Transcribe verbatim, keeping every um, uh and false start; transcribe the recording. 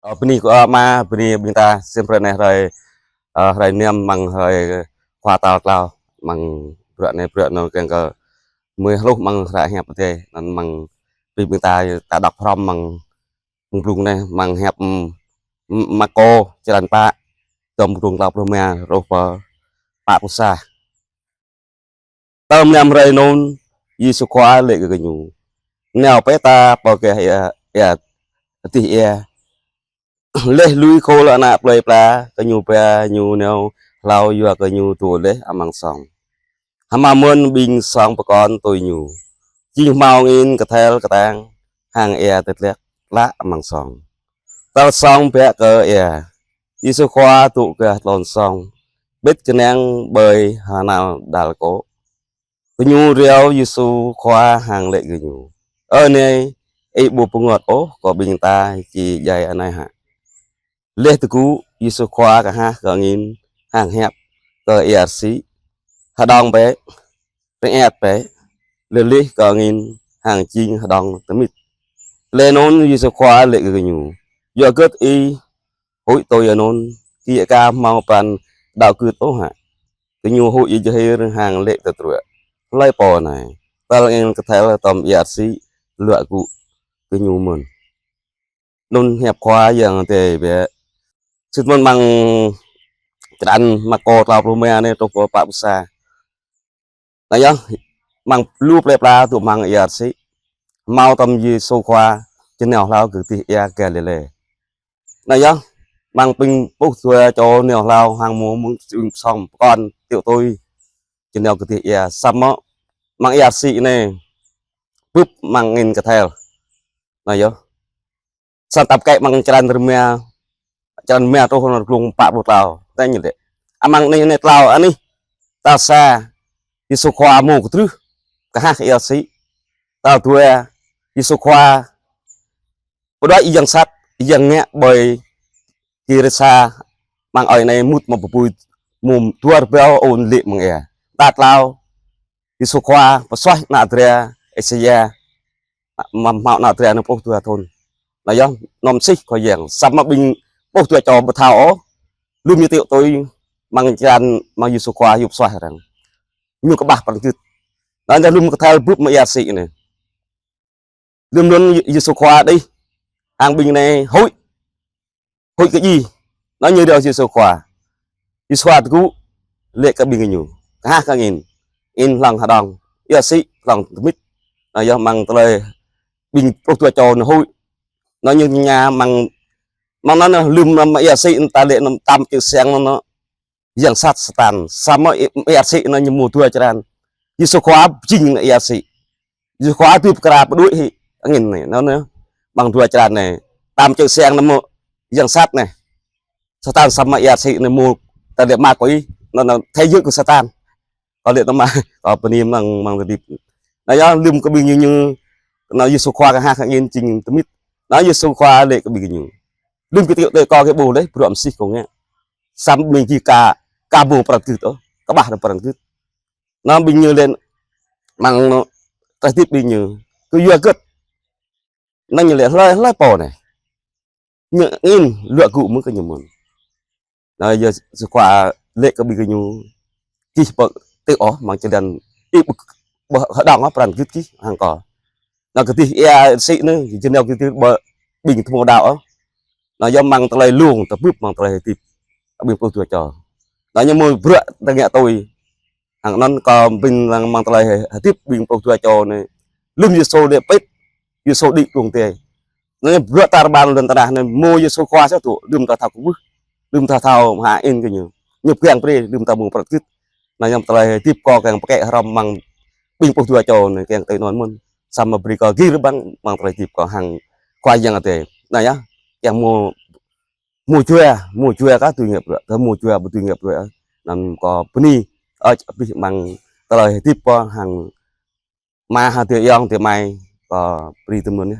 Ơ, bơni kơ, ơ, Ama, bơni ƀing ta, sem hrơi anai hrơi, ơ, hrơi năm amăng hrơi khua tal klâo, amăng bruă anai bruă anŭn kiăng kơ mơ̆ng hluh amăng hră hiăp Adai, anŭn amăng ƀing ta, ta đŏk hrŏm amăng, amăng blung anai, amăng hiăp, ưm, ưm, Markô, črăn pă, tơm blung klâo pluh rơma, truh pơ pă pluh sa. Tơm năm hrơi anŭn, Yêsu Khua laĭ kơ gơñu: Nao bĕ ta pơ gah ia, ia, adih ia. Laih lui khul ană plơi pla, gơñu ba ñu nao hlâo yua kơ ñu dŏ laih amăng song. Hmâo mơ̆n ƀing song pơkŏn tui ñu. Jing hmâo angin kơthel kơtang, hăng ia tơtlĕk tlă amăng song. Tal song biă kơ ia, Yêsu Khua dŏ gah tlôn song, pĭt kơnang ƀơi hơnăl đal kô̆. Gơñu rao Yêsu Khua hăng laĭ gơñu: Ơ Nai, ih ƀu bơngot ôh kơ ƀing ta či djai anai hă? Laih tơgŭ, Yêsu Khua kơhah kơ angin hăng hiăp kơ ia rơsĭ: Hơđong bĕ, rơngiăt bĕ. Laih laih kơ angin hăng jing hơđong tơmĭt. Laih anŭn Yêsu Khua laĭ kơ gơñu: Yua hơget ih huĭ tui anŭn? Či aka hmâo pran đaŏ gưt ôh hă? Gơñu huĭ jơhir hăng laĭ tơdruă: Hlơi pô anai, tal angin kơthel tơm ia rơsĭ luă gŭ gơñu mơ̆n. Anŭn hiăp Khua Yang Adai biă. Sĭt mơ̆n amăng črăn Markô klâo pluh rơma anai truh pơ pă pluh sa. Anai yơh, amăng lu plơi pla dŏ amăng ia rơsĭ. Hmâo tơm Yêsu Khua či nao hlâo kơ adih ia Galilê. Anai yơh, amăng ƀing pluh dua čô nao hlâo hăng mơ̆ng ƀing song pơkŏn tiŏ tui či nao kơ adih ia. Samơ̆ amăng ia rơsĭ anai, bưp amăng angin kơthel. Anai yơh. Samơ̆ ta pơkă amăng črăn rơma, črăn rơma truh anŭn glông pă pluh klâo. Ta ñu laĭ: Amăng anai, anai klâo anih, tal sa, Yêsu Khua hmâo kơtrưh, kơhah ia rơsĭ. Tal dua, Yêsu Khua pơđuaĭ yang sat, yang ngă ƀơi Gêrasa, amăng ơi anai mŭt mơ̆ng pơpui, mŭt dua rơbâo ôn lĕ mơ̆ng ia. Tal klâo, Yêsu Khua pơsuaih ană dra Êsêia, mă-, mă-, hmâo ană dra anai pluh dua thŭn. Anai yơh, anŭn mơsih Khua Yang, samơ̆ ƀing pluh dua čô ƀu thâo ôh, lơ̆m ñu tiŏ tui, amăng črăn, amăng Yêsu Khua yŭp suaih arăng. Ñu kơƀah pran gưt. Anŭn yơh lơ̆m kơthel bưp amăng ia rơsĭ anai. Lơ̆m anŭn Yêsu Khua đih, hăng ƀing anai huĭ. Huĭ kơ djai. Anŭn ñu rao Yêsu Khua. Yêsu Khua tơgŭ, laĭ kơ ƀing gơñu: Kơhah kơ angin, angin hlŏng hơđong, ia rơsĭ hlŏng tơmĭt. Anai yơh amăng tơlơi ƀing pluh dua čô anai huĭ. Anŭn ñu tơña amăng, amăng anŭn lơ̆m amăng ia rơsĭ ta laĭ anŭn tam čư̆ siăng anŭn. Yang sat Satan, samơ̆ ia rơsĭ anŭn ñu hmâo dua črăn. Yêsu Khua jing ia rơsĭ. Yêsu Khua dưi pơkra pơđuaĭ hĭ angin anai, anŭn, anŭn. Amăng dua črăn anai, tam čư̆ siăng anŭn mơ̆ yang sat anai. Satan samơ̆ ia rơsĭ anai hmâo, ta laĭ ma quỷ, anŭn, anŭn, thế giới của Satan. Kâo laĭ tơma, kâo bơni amăng, amăng tơlơi hơdip. Anai yơh, lơ̆m kơ ƀing ñu, ñu, anŭn Yêsu Khua kơhah kơ angin jing tơmĭt. Anŭn Yêsu Khua laĭ kơ ƀing ñu. Lơ̆m kơ tiŏ tui kâo kơ ƀuh laih, bruă mơsih kâo ngă. Samơ̆ ƀing gih aka, aka hmâo pran gưt ôh, kơƀah pran gưt. Anŭn ƀing ñu laĭ, amăng anŭn, tơlơi hơdip ƀing ñu. Kơ yua hơget? Anŭn ñu laĭ hlơi, hlơi pô anai. Ñu angin luă gŭ mơ̆n kơ ñu mơ̆n. Anŭn Yêsu Khua laĭ kơ ƀing gơñu: Gih ƀu tui ôh, amăng čơđan, ih ƀu, ƀu hơđong ôh pran gưt gih hăng kâo. Anŭn kơ adih ia rơsĭ anai, jơnel kơ adih ƀu ƀing tơhmô đaŏ ôh. Anŭn yơh amăng tơlơi lông, ta bưp amăng tơlơi hơdip. Ƀing pluh dua čô. Anŭn ñu hmâo bruă ta ngă tui. Hăng anŭn kâo ƀing lăng amăng tơlơi hơdip ƀing pluh dua čô anai. Lơ̆m Yêsu đĭ pĭt, Yêsu đĭ glông adai. Anŭn bruă ta rơbang lŏn tơnah anai hmâo Yêsu Khua sa tŭ, lơ̆m ta thâo kwưh, lơ̆m ta thâo mơha in kơ ñu. Ñu pơgang brơi, lơ̆m ta hmâo pran gưt. Anŭn yơh amăng tơlơi hơdip kâo kiăng pơkă hrŏm amăng ƀing pluh dua čô anai kiăng tui anŭn mơ̆n. Samơ̆ brơi kâo gir rơbang amăng tơlơi hơdip kâo hăng Khua Yang Adai. Anŭn yơh, kiăng hmâo, hmâo jua, hmâo jua kơ tui ngă bruă, tơ hmâo jua ƀu tui ngă bruă. Anŭn kâo bơni, ơ, abih amăng tơlơi hơdip kâo hăng Ama hăng adơi ayŏng adơi amai, kâo brơi tơm anŭn yơh.